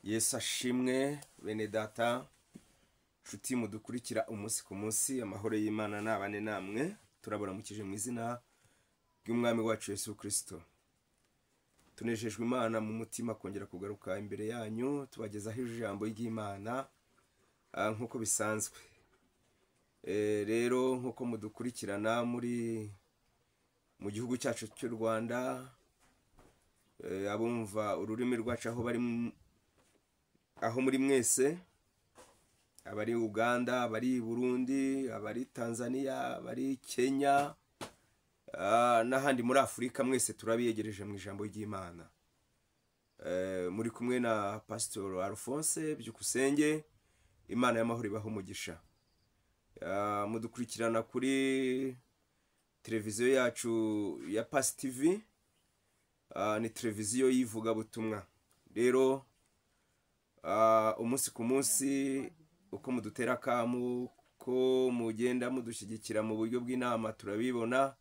Yesu ashimwe bene data, nshuti mudukurikira umunsi ku munsi, amahoro y'Imana nabane namwe. Turabaramukije mu izina ry'Umwami wacu Yesu Kristo. Tunejejwe Imana mu mutima kongera kugaruka imbere yanyu tubagezaho ijambo ry'Imana nk'uko bisanzwe. Rero nk'uko mudukurikirana muri mu gihugu cyacu cy'u Rwanda, abumva ururimi rwacu aho bari, aho muri mwese, abari Uganda, abari Burundi, abari Tanzania, abari Kenya n'ahandi muri Afurika, mwese turabiyegereje mu ijambo ry'Imana. Muri kumwe na Pastor Alphonse Byukusenge. Imana y'amahoro ibahe umugisha. Mudukurikirana kuri televiziyo yacu ya Pasi TV, ni televiziyo y'ivugabutumwa. Rero umunsi ku munsi uko mudutera akamu, ko mugenda mudushyigikira mu buryo bw'inama, turabibona.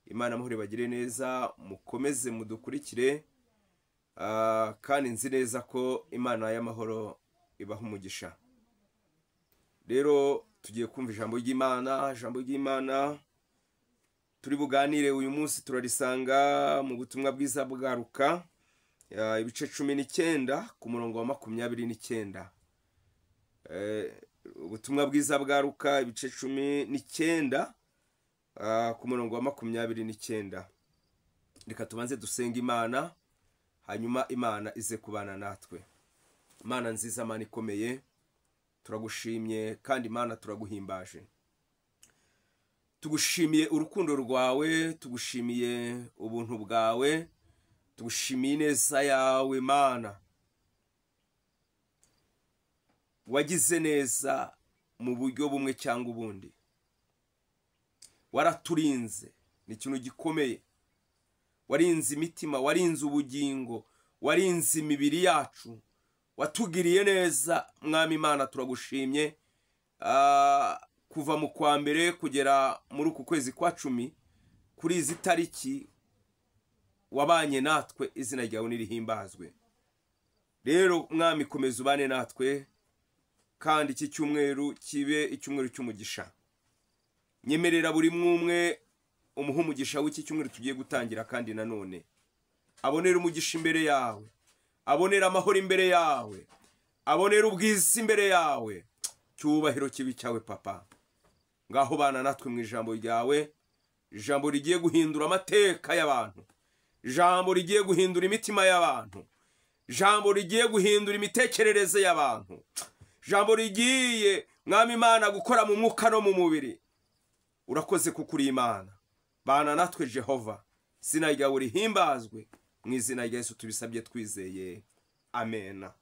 Imana amahoro ibagire neza, mukomeze mudukurikire, kandi nzi neza ko Imana y'amahoro ibaha umugisha. Rero tugiye kumva ijambo ry'Imana. Ijambo ry'Imana turi buganire uyu munsi turarisanga mu butumwa bwiza bwa Luka, ibice 19 ku murongo wa 29. Ubutumwa bwiza bwa Luka ibice 19 ku murongo wa 29. Reka tubanze dusenga Imana, hanyuma Imana ize kubana natwe. Imana nziza, Imana ikomeye, turagushimye kandi Imana turaguhimbaje. Tugushimiye urukundo rwawe, tugushimiye ubuntu bwawe, tugushimiye ineza yawe Imana. Wagize neza mu buryo bumwe cyangwa ubundi, waraturinze, ni ikintu gikomeye. Warinze imitima, warinze ubugingo, warinze imibiri yacu, watugiriye neza Mwami Imana, turagushimye. Kuva mu kwa mbere kugera muri uku kwezi kwa 10, kuri izi tariki wabanye natwe, izina ryawe nirihimbazwe. Rero Mwami komeza ubane natwe, kandi iki cyumweru kibe icyumweru cy'umugisha. Nyemerera buri mwumwe umuha umugisha w'iki cyumweru tugiye gutangira, kandi nanone abonera umugisha imbere yawe, abonera amahoro imbere yawe, abonera ubwiza imbere yawe. Cyubahiro kibi cyawe Papa. Ngaho bana natwe mu ijambo ryawe, ijambo rigiye guhindura amateka y'abantu, ijambo rigiye guhindura imitima y'abantu, ijambo rigiye guhindura imitekerereze y'abantu, ijambo rigiye Mwami Imana gukora mu mwuka no mu mubiri. Urakoze kuko uri Imana. Bana natwe Jehova, izina ryawe rihimbazwe, mu izina rya Yesu tubisabye twizeye, amena.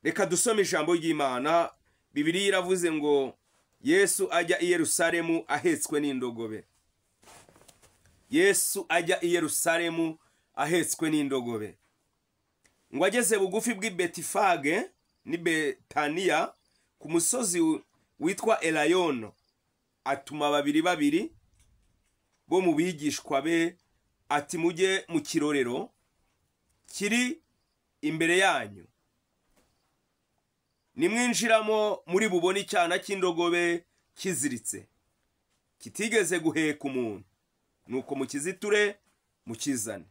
Reka dusome ijambo ry'Imana. Bibiliya iravuze ngo Yesu ajya i Yerusalemu ahetswe n'indogobe. Yesu ajya i Yerusalemu ahetswe n'indogobe. Ngo ageze bugufi bw'i Betifage ni Betaniya, ku musozi witwa Elayono, atuma babiri babiri bo mu bigishwa be, ati mujye mu kirorero kiri imbere yanyu, nimwinjiramo muri bubone icyana cy'indogobe kiziritse, kitigeze guheka umuntu, nuko mukiziture mukizane.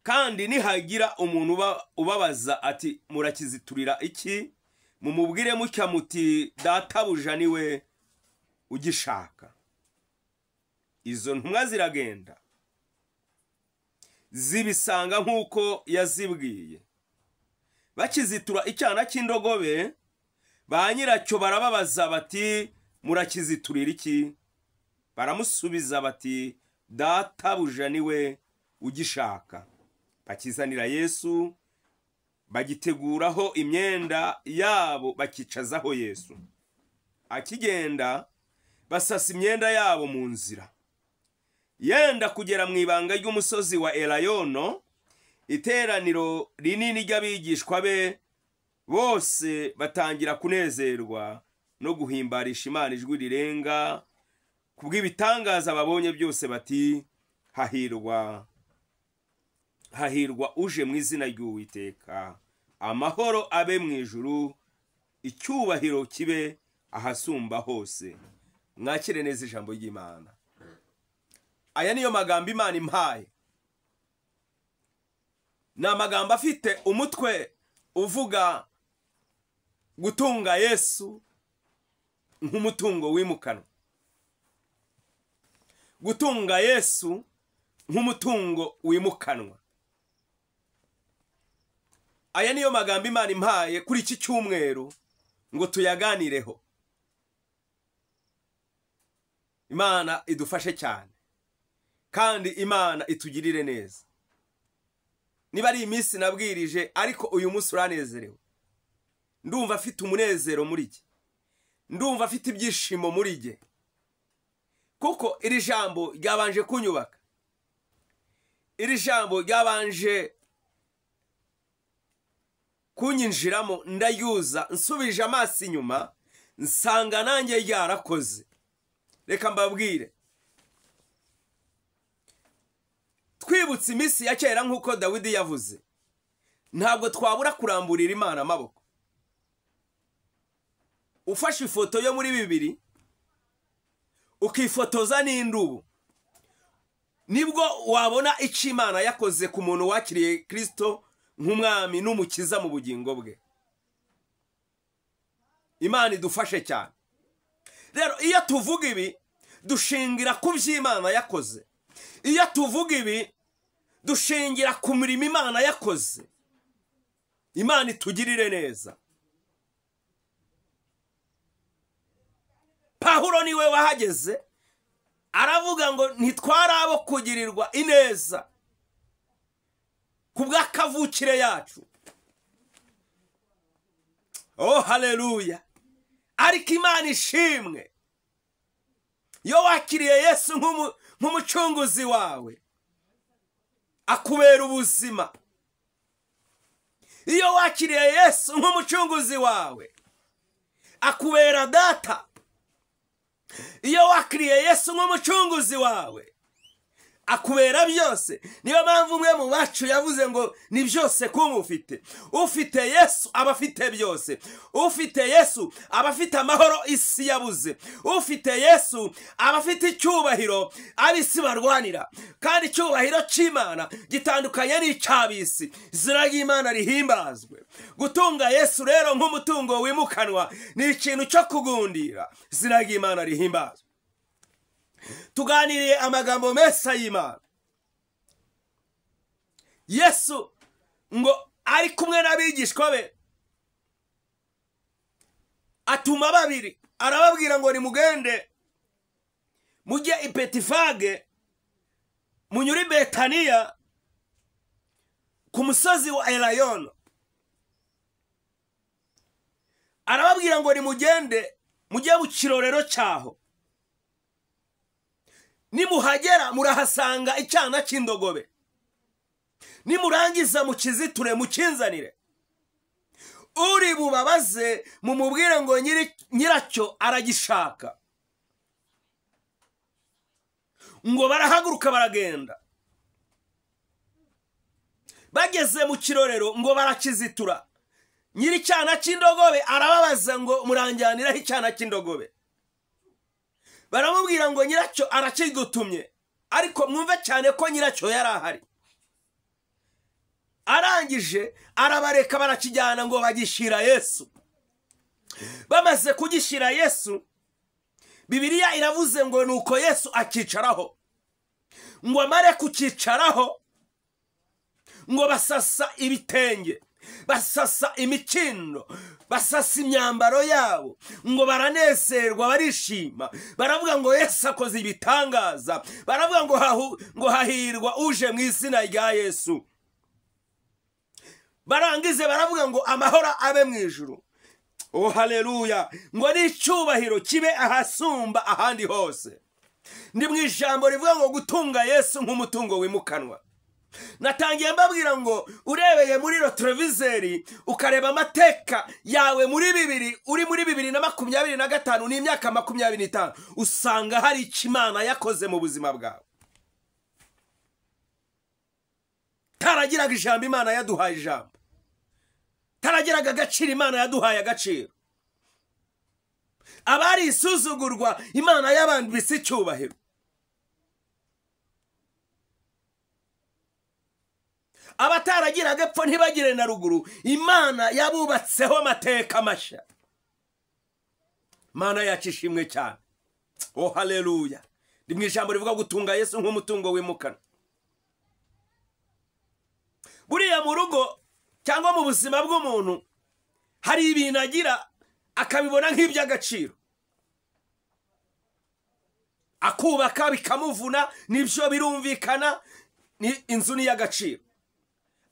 Kandi nihagira umuntu ubabaza ati murakiziturira iki, mumubwire mutya muti databuja niwe ugishaka. Izo ntumwa ziragenda zibisanga nk'uko yazibwiye. Bakizitura icyana cy'indogobe, ba nyiracyo barababaza bati murakiziturira iki? Baramusubiza bati databuja niwe ugishaka. Bakizanira Yesu, bagiteguraho imyenda yabo, bakicazaho Yesu. Akigenda basasa imyenda yabo mu nzira. Yenda kugera mu ibanga ry'umusozi wa Elayono, iteraniro rinini ry'abigishwa be bose batangira kunezerwa no guhimbarisha Imana ijwi rirenga kubw'ibitangaza babonye byose, bati hahirwa hahirwa uje mu izina ry'Uwiteka, Amahoro abe mu ijuru, icyubahiro kibe ahasumba hose. Mwakire neza ijambo ry'Imana. Aya niyo magambo Imana impaye. Ni amagambo afite umutwe uvuga gutunga Yesu nk'umutungo wimukanwa. Gutunga Yesu nk'umutungo wimukanwa. Aya niyo magambo Imana impaye kuri iki cyumweru ngo tuyaganireho. Imana idufashe cyane kandi Imana itugirire neza. Niba ari iminsi nabwirije, ariko uyu munsi uranezerewe. Ndumva afite umunezero muri jye, ndumva afite ibyishimo muri jye, kuko iri jambo ryabanje kunyubaka, iri jambo ryabanje kunyinjiramo, ndayuza nsubije amaso inyuma nsanga nanjye ryarakoze. Reka mbabwire, twibutse iminsi ya kera nk'uko Dawidi yavuze, ntabwo twabura kuramburira Imana amaboko. Ufashe ifoto yo muri 2000 ukifotoza n'indubu, nibwo wabona icyo Imana yakoze ku muntu wakiriye Kristo nk'umwami n'umukiza mu bugingo bwe. Imana idufashe cyane. Rero iyo tuvuga ibi dushingira ku by'Imana yakoze. Iyo tuvuga ibi dushingira ku mirimo Imana yakoze. Imana itugirire neza. Pawulo niwe wahageze aravuga ngo ntitwari abo kugirirwa ineza ku bw'akavukire yacu. Oh haleluya! Ariko Imana ishimwe, iyo wakiriye Yesu nk'umucunguzi wawe akubera ubuzima. Iyo wakiriye Yesu nk'umucunguzi wawe akubera data. Iyo wakiriye Yesu nk'umucunguzi wawe akubera byose. Niyo mpamvu umwe mu bacu yavuze ngo ni byose kumufite. Ufite Yesu aba afite byose. Ufite Yesu aba afite amahoro isi yabuze. Ufite Yesu aba afite icyubahiro ab'isi barwanira. Kandi icyubahiro cy'Imana gitandukanye n'icy'ab'isi. Izina ry'Imana rihimbazwe. Gutunga Yesu rero nk'umutungo wimukanwa ni ikintu cyo kugundira. Izina ry'Imana rihimbazwe. Tuganiriye amagambo meza y'Imana. Yesu ngo ari kumwe n'abigishwa be, atuma babiri, arababwira ngo nimugende mujye i Betifage, munyure i Betaniya ku musozi wa Elayono. Arababwira ngo nimugende mujye mu kirorero cyaho, nimuhagera murahasanga icyana cy'indogobe, nimurangiza mukiziture mukinzanire. Uri bubabaze mumubwire ngo nyiracyo aragishaka. Ngo barahaguruka baragenda, bageze mu kirorero ngo barakizitura. Nyiricyana cy'indogobe arababaza ngo muranjyaniraho icyana cy'indogobe. Baramubwira ngo nyiracyo arakigutumye, ariko mwumve cyane ko nyiracyo yari ahari. Arangije arabareka barakijyana ngo bagishyira Yesu. Bamaze kugishyira Yesu, Bibiliya iravuze ngo nuko Yesu akicaraho. Ngo amare kukicaraho, ngo basasa ibitenge, basasa imikindo, basasa imyambaro yabo, ngo baranezerwa barishima. Baravuga ngo Yesu akoze ibitangaza. Baravuga ngo hahirwa uje mu izina rya Yesu. Barangize baravuga ngo amahoro abe mu ijuru. Oh haleluya! Ngo n'icyubahiro kibe ahasumba ahandi hose. Ndi mu ijambo rivuga ngo gutunga Yesu nk'umutungo wimukanwa. Natangiye mbabwira ngo urebeye muri retroviseri ukareba amateka yawe muri 2000, uri muri 2025 n'imyaka 25, usanga hari icyo Imana yakoze mu buzima bwawe. Taragiraga ijambo, Imana yaduhaye ijambo. Tarageraga agaciro, Imana yaduhaye agaciro. Abari isuzugurwa, Imana yabambitse icyubahiro. Abataragiraga epfo ntibagire na ruguru, Imana yabubatseho amateka mashya. Imana yacu ishimwe cyane. Oh haleluya. Ndi mu ijambo rivuga gutunga Yesu nk'umutungo wimukana. Buriya mu rugo cyangwa mu buzima bw'umuntu hari ibintu agira akabibona nk'iby'agaciro, akubaka bikamuvuna, nibyo birumvikana, ni inzu ni iy'agaciro.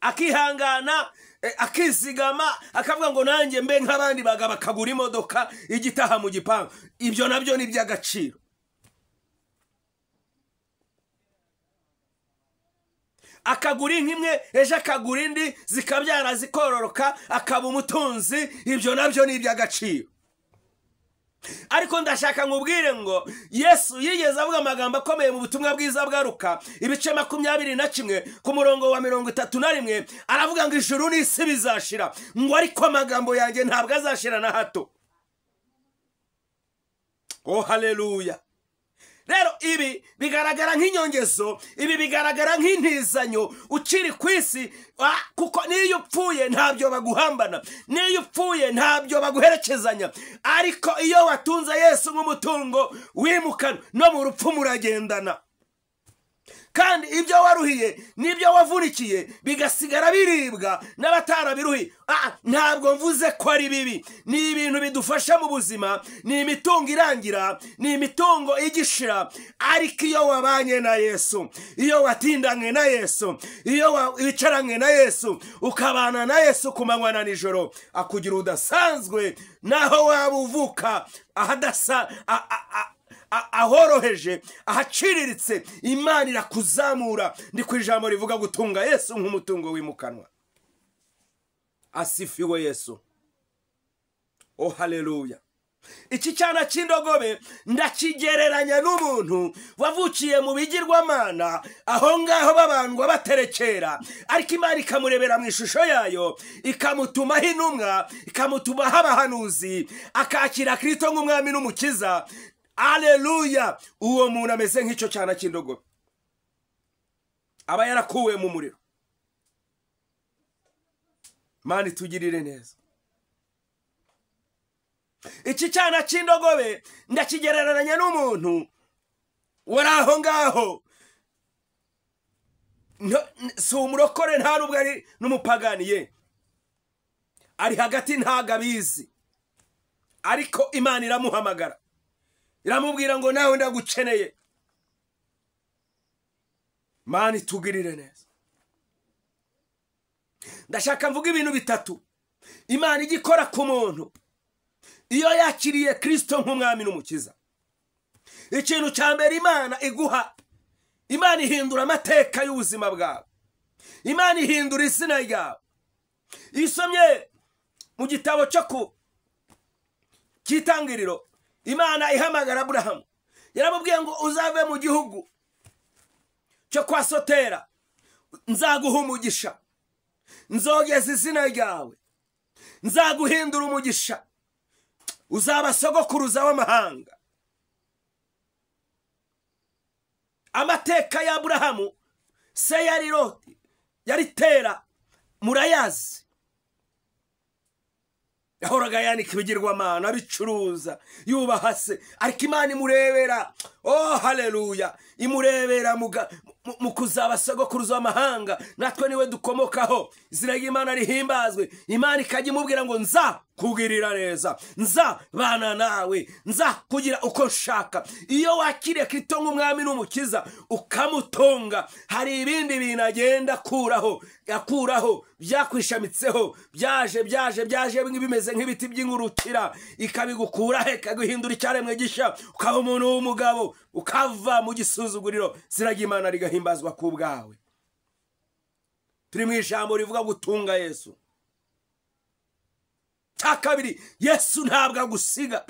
Akihangana, akizigama, akavuga ngo nanjye mbe nk'abandi bagabo, akagura imodoka igitaha mu gipangu. Ibyo nabyo ni iby'agaciro. Akagura inka imwe, ejo akagura indi, zikabyara zikororoka, akaba umutunzi. Ibyo nabyo ni iby'agaciro. Ariko ndashaka nkubwire ngo Yesu yigeze avuga amagambo akomeye mu butumwa bwiza bwa Luka ibice 21 ku murongo wa 31, aravuga ngo ijuru n'isi bizashira, ngo ariko amagambo yanjye ntabwo azashira na hato. Oh haleluya. Rero ibi bigaragara nk'inyongezo, ibi bigaragara nk'intizanyo ukiri ku isi, kuko n'iyo upfuye ntabyo baguhambana, n'iyo upfuye ntabyo baguherekezanya. Ariko iyo watunze Yesu nk'umutungo wimukana, no mu rupfu muragendana. Kandi ibyo waruhiye n'ibyo wavunikiye bigasigara biribwa n'abatarabiruhiye. Ntabwo mvuze ko ari bibi, ni ibintu bidufasha mu buzima, ni imitungo irangira, ni imitungo igishira. Ariko iyo wabanye na Yesu, iyo watindanye na Yesu, iyo wicaranye na Yesu, ukabana na Yesu ku manywa na nijoro, akugira udasanzwe. Naho waba uvuka ahadasa, ahoroheje, ahaciriritse, Imana irakuzamura. Ndi ku ijambo rivuga gutunga Yesu nk'umutungo wimukanwa. Asifiwe Yesu. Oh haleluya. Iki cyana cy'indogobe ndakigereranya n'umuntu wavukiye mu bigirwamana, aho ngaho babandwa baterekera, ariko Imana ikamurebera mu ishusho yayo, ikamutumaho intumwa, ikamutumaho abahanuzi, akakira Kristo nk'umwami n'umukiza. Aleluya. Uwo muntu ameze nk'icyo cyana cy'indogobe, aba yarakuwe mu muriro. Imana itugirire neza. Iki cyana cy'indogobe ndakigereranya n'umuntu wari aho ngaho, si umurokore, nta nubwo ari n'umupagani, ye ari hagati, ntago abizi. Ariko Imana iramuhamagara, iramubwira ngo nawe ndagukeneye. Imana itugirire neza. Ndashaka mvuga ibintu bitatu Imana ijya ikora ku muntu iyo yakiriye Kristo nk'umwami n'umukiza. Ikintu cya mbere Imana iguha, Imana ihindura amateka y'ubuzima bwawe, Imana ihindura izina ryawe. Isomye mu gitabo cyo ku cy'itangiriro, Imana ihamagara Aburahamu, yaramubwiye ngo uzave mu gihugu cyo kwa Sotera, nzaguha umugisha, nzogeza izina ryawe, nzaguhindura umugisha, uzaba sogokuruza w'amahanga. Amateka ya Aburahamu, se yari Loti, yari Tera, murayazi. Yahoraga yanika ibigirwamana, abicuruza, yubaha se, ariko Imana imurebera. Oh haleluya. Imurebera mu kuzaba sogokuruza w'amahanga. Natwe niwe dukomokaho. Izina ry'Imana rihimbazwe. Imana ikajya imubwira ngo nza kugirira neza, nza bana nawe, nza kugira uko nshaka. Iyo wakiriye Kristo nk'umwami n'umukiza ukamutunga, hari ibindi bintu agenda akuraho, akuraho byakwishamitseho, byaje byaje byaje bimeze nk'ibiti by'ingurukira, ikabigukura he, ikaguhindura icyaremwe gishya, ukaba umuntu w'umugabo, ukava mu gisuzuguriro. Izina ry'Imana rigahimbazwa ku bwawe. Turi mu ijambo rivuga gutunga Yesu. Cya kabiri, Yesu ntabwo agusiga.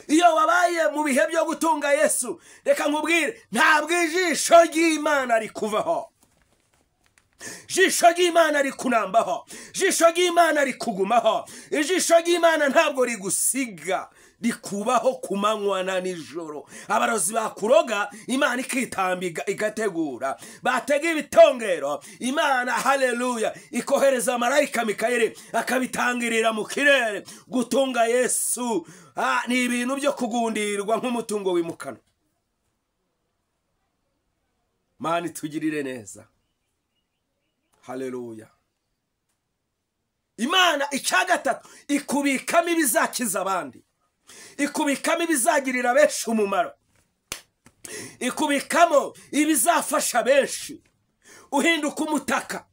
Iyo wabaye mu bihe byo gutunga Yesu, reka nkubwire, ntabwo ijisho ry'Imana rikuvaho. Ijisho ry'Imana rikunambaho, ijisho ry'Imana rikugumaho, ijisho ry'Imana ntabwo rigusiga, rikubaho ku manywa na nijoro. Abarozi bakuroga, Imana ikitambika igategura, batega ibitongero, Imana haleluya ikohereza marayika Mikayeli akabitangirira mu kirere. Gutunga Yesu ni ibintu byo kugundirwa nk'umutungo wimukanwa. Mana itugirire neza. Haleluya. Imana icya gatatu ikubikamo ibizakiza abandi, ikubikamo ibizagirira benshi umumaro, ikubikamo ibizafasha benshi. Uhinduka umutaka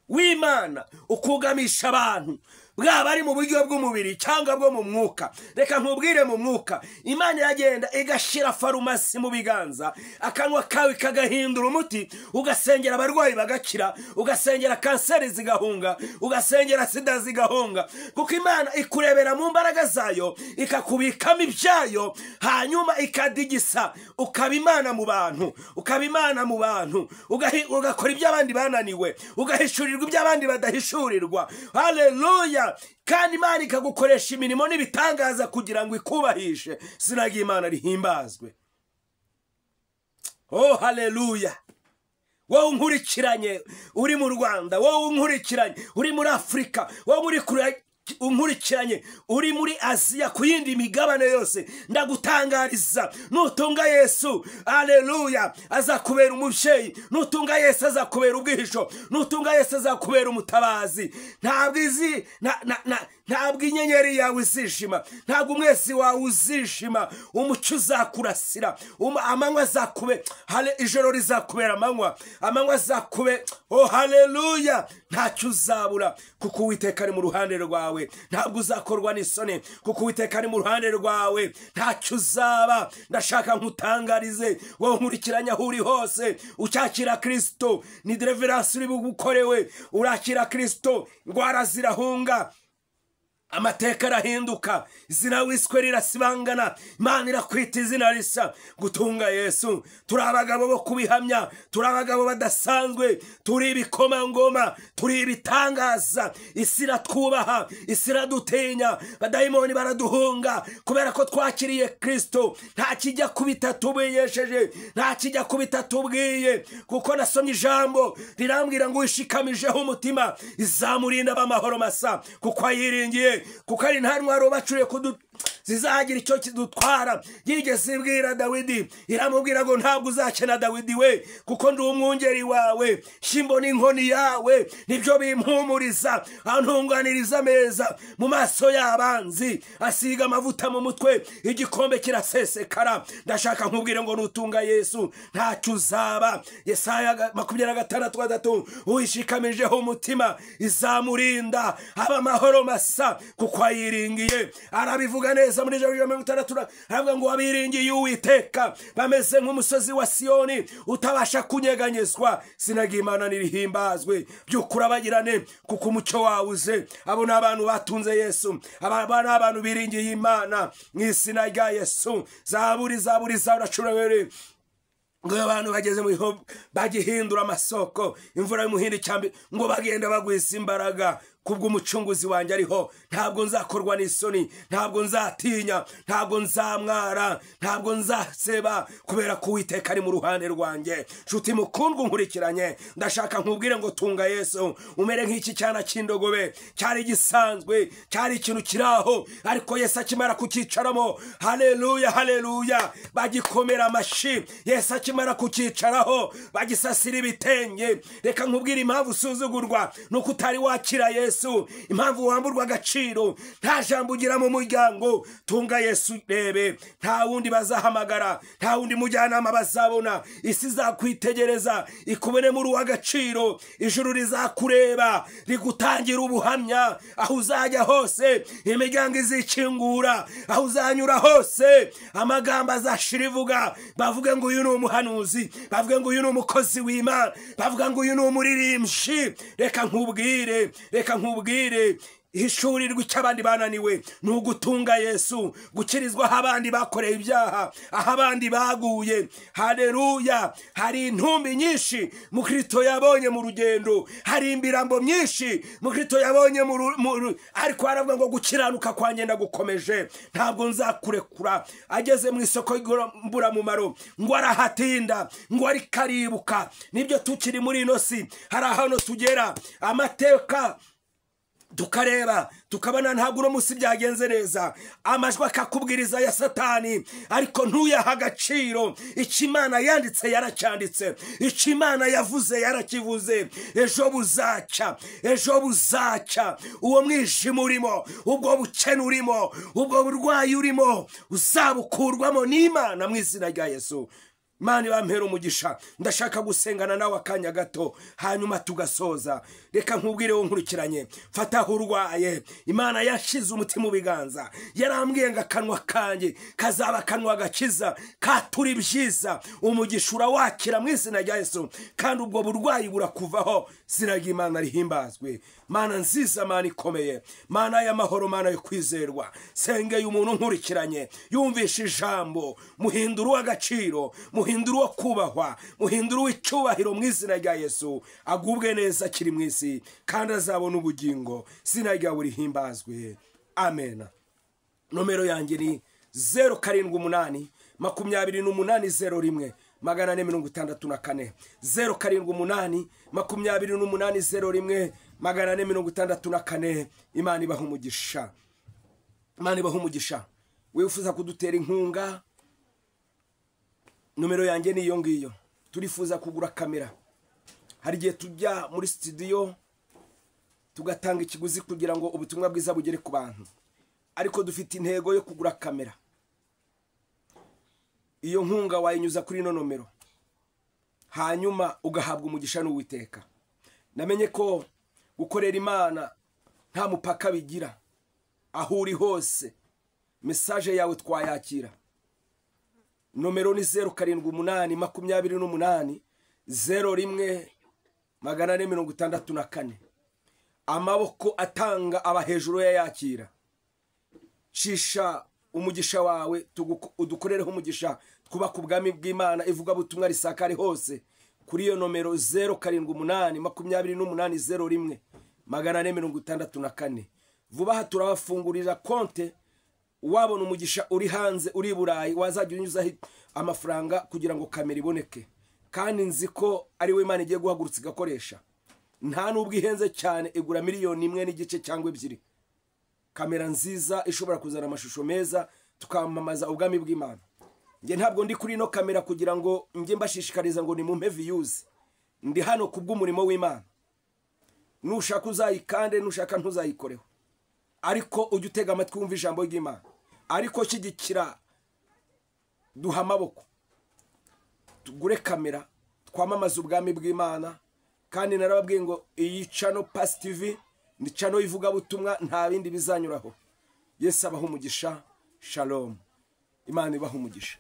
w'Imana ukugamisha abantu, bwaba ari mu buryo bw'umubiri cyangwa bwo mu mwuka. Reka nkubwire, mu mwuka Imana iragenda igashira farumasi mu biganza, akanwa kawe kagahindura umuti, ugasengera abarwayi bagakira, ugasengera kanseri zigahunga, ugasengera sida zigahunga, kuko Imana ikurebera mu mbaraga zayo, ikakubikamo ibyayo, hanyuma ikadigisa, ukaba Imana mu bantu, ukaba Imana mu bantu, ugakora ibyo abandi bananiwe, ugahishurirwa ibyo abandi badahishurirwa. Haleluya. Kandi Imana ikagukoresha imirimo n'ibitangaza kugira ngo ikubahishe. Izina ry'Imana rihimbazwe. Oh haleluya. Wowe unkurikiranye uri mu Rwanda, wowe unkurikiranye uri muri Afurika, wowe unkurikiranye uri muri Aziya, ku yindi migabane yose, ndagutangariza, nutunga Yesu, haleluya, azakubera umubyeyi. Nutunga Yesu azakubera ubwihisho, nutunga Yesu azakubera umutabazi. Ntabwo inyenyeri yawe izishima, ntabwo umwezi wawe uzishima, umucyo uzakurasira, amanywa azakube, ijoro rizakubera amanywa, amanywa azakube. Oh haleluya. Ntacyo uzabura kuko Uwiteka ari mu ruhande rwawe. Ntabwo uzakorwa n'isoni kuko Uwiteka ari mu ruhande rwawe. Ntacyo uzaba. Ndashaka nkutangarize, wowe nkurikiranye aho uri hose, ucyakira Kristo ni deliverance uri bugukorewe. Urakira Kristo, indwara zirahunga, amateka arahinduka, izina wiswe rirasibangana, Imana irakwita izina risa. Gutunga Yesu, turi abagabo bo kubihamya, turi abagabo badasanzwe, turi ibikomangoma, turi ibitangaza. Isi iratwubaha, isi iradutinya, badayimoni baraduhunga kubera ko twakiriye Kristo. Nta kijya kubita tubiyesheje, nta kijya kubita tubwiye, kuko nasomye ijambo rirambwira ngo ushikamijeho umutima izamurinda b'amahoro masa, kuko ayiringiye, kuko ari nta ntwaro bacuriye zizagira icyo kidutwara. Yigeze ibwira Dawidi, iramubwira ngo ntabwo uzakena Dawidi we, kuko ndi umwungeri wawe, shyimbo n'inkoni yawe nibyo bimpumuriza, antunganiriza ameza mu maso y'abanzi, asiga amavuta mu mutwe, igikombe kirasesekara. Ndashaka nkubwire ngo nutunga Yesu ntacyo uzaba. Yesaya 26:3, uyishikamijeho umutima izamurinda aba amahoro masa, kuko ayiringiye. Arabivuga neza muri Yeremiya 60, aravuga ngo abiringiye Uwiteka bameze nk'umusozi wa Siyoni utabasha kunyeganyezwa. Izina ry'Imana nirihimbazwe. By'ukurabagirane kuko umucyo wawuze. Abo ni abantu batunze Yesu, aba ni abantu biringiye Imana mu izina rya Yesu. Zaburi zaburi zaburi 12, ngo abantu bageze mu biho bagihindura amasoko, imvura y'umuhindi cyambi, ngo bagenda bagwiza imbaraga. Kubw'umucunguzi wanjye ariho, ntabwo nzakorwa n'isoni, ntabwo nzatinya, ntabwo nzamwara, ntabwo nzaseba, kubera ko Uwiteka ari mu ruhande rwanjye. Nshuti mukundwa unkurikiranye, ndashaka nkubwire ngo tunga Yesu, umere nk'iki cyana cy'indogobe cyari gisanzwe, cyari ikintu kiraho, ariko Yesu akimara kucyicaramo, haleluya haleluya, bagikomera amashi. Yesu akimara kucyicaraho bagisasira ibitenge. Reka nkubwire impamvu usuzugurwa nuko utari wakira Yesu, impamvu wamburwa agaciro, nta jambo ugira mu muryango. Tunga Yesu rebe, nta wundi bazahamagara, nta wundi mujyanama bazabona. Isi izakwitegereza ikubone muri uw'agaciro, ijuru rizakureba rigutangira ubuhamya. Aho uzajya hose imiryango izikingura, aho uzanyura hose amagambo azashira ivuga, bavuge ngo uyu ni umuhanuzi, bavuge ngo uyu ni umukozi w'Imana, bavuga ngo uyu ni umuririmbyi. Reka nkubwire, reka nkubwire, Ihishurirwa icyo abandi bananiwe ni ugutunga Yesu, gukirizwa aho abandi bakoreye ibyaha, aho abandi baguye. Haleluya! Hari intumbi nyinshi Mukristo yabonye mu rugendo, hari imbirambo myinshi Mukristo yabonye ariko aravuga ngo gukiranuka kwanjye ndagukomeje, ntabwo nzakurekura. Ageze mu isoko mburamumaro ngo arahatinda, ngo arikaribuka. Nibyo tukiri muri ino si, hari ahantu tugera amateka tukareba tukabona ntabwo uno munsi byagenze neza, amajwi akakubwiriza ya Satani, ariko ntuyaha agaciro. Icyo Imana yanditse yaracyanditse, icyo Imana yavuze yarakivuze. Ejo buzacya, ejo buzacya. Uwo mwijima urimo, ubwo bukene urimo, ubwo burwayi urimo, uzabukurwamo n'Imana mu izina rya Yesu. Imana ibampera umugisha. Ndashaka gusengana nawe akanya gato hanyuma tugasoza. Reka nkubwire wo nkurikiranye, fata aho urwaye. Imana yashize umuti mu biganza, yarambwiye ngo akanwa kanjye kazaba akanwa gakiza, katura ibyiza. Umugisha urawakira mu izina rya Yesu, kandi ubwo burwayi burakuvaho. Izina ry'Imana rihimbazwe. Mana nziza, Mana ikomeye, Mana y'amahoro, Mana yo kwizerwa, sengeye umuntu nkurikiranye yumvishe ijambo, muhindura uw'agaciro, muhindura uwo kubahwa, muhindura uw'icyubahiro mu izina rya Yesu. Agubwe neza akiri mu isi, kandi azabona ubugingo. Izina ryawe rihimbazwe. Amen. Nomero yanjye ni 078 28 01 464, 078 28 01 464. Imana ibaha umugisha. Imana ibaha umugisha. Wifuza kudutera inkunga, nomero yanjye ni iyo ngiyo. Turifuza kugura kamera. Hari igihe tujya muri studio tugatanga ikiguzi kugira ngo ubutumwa bwiza bugere ku bantu, ariko dufite intego yo kugura kamera. Iyo nkunga wayinyuza kuri ino nomero, hanyuma ugahabwa umugisha n'Uwiteka. Namenye ko gukorera Imana nta mupaka bigira, aho uri hose message yawe twayakira. Nomero ni 078 28 01 464. Amaboko atanga aba hejuru yayakira. Shisha umugisha wawe, udukorereho umugisha, twubaka ubwami bw'Imana, ivuga butumwa risakare hose. Kuri iyo nomero 078 28 01 464. Vuba aha turabafungurira konte. Wabona umugisha uri hanze, uri Burayi, wazajya unyuzaho amafaranga kugira ngo kamera iboneke. Kandi nzi ko ari we Imana igiye guhagurutsa igakoresha. Nta nubwo ihenze cyane, igura 1.5 miliyoni cyangwa 2. Kamera nziza ishobora kuzana amashusho meza, tukamamaza ubwami bw'Imana. Nge ntabwo ndi kuri ino kamera kugira ngo njye mbashishikariza ngo ni mumpe views. Ndi hano kubw'umurimo w'Imana. Nushaka uzayikande, nushaka ntuzayikoreho, ariko ujye utega amatwi wumva ijambo ry'Imana. Ariko shyigikira, duha amaboko, tugure kamera, twamamaze ubwami bw'Imana. Kandi narababwiye ngo iyi channel Pass TV ni channel ivugabutumwa, nta bindi bizanyuraho. Yesu abaha umugisha. Shalom. Imana ibaha umugisha.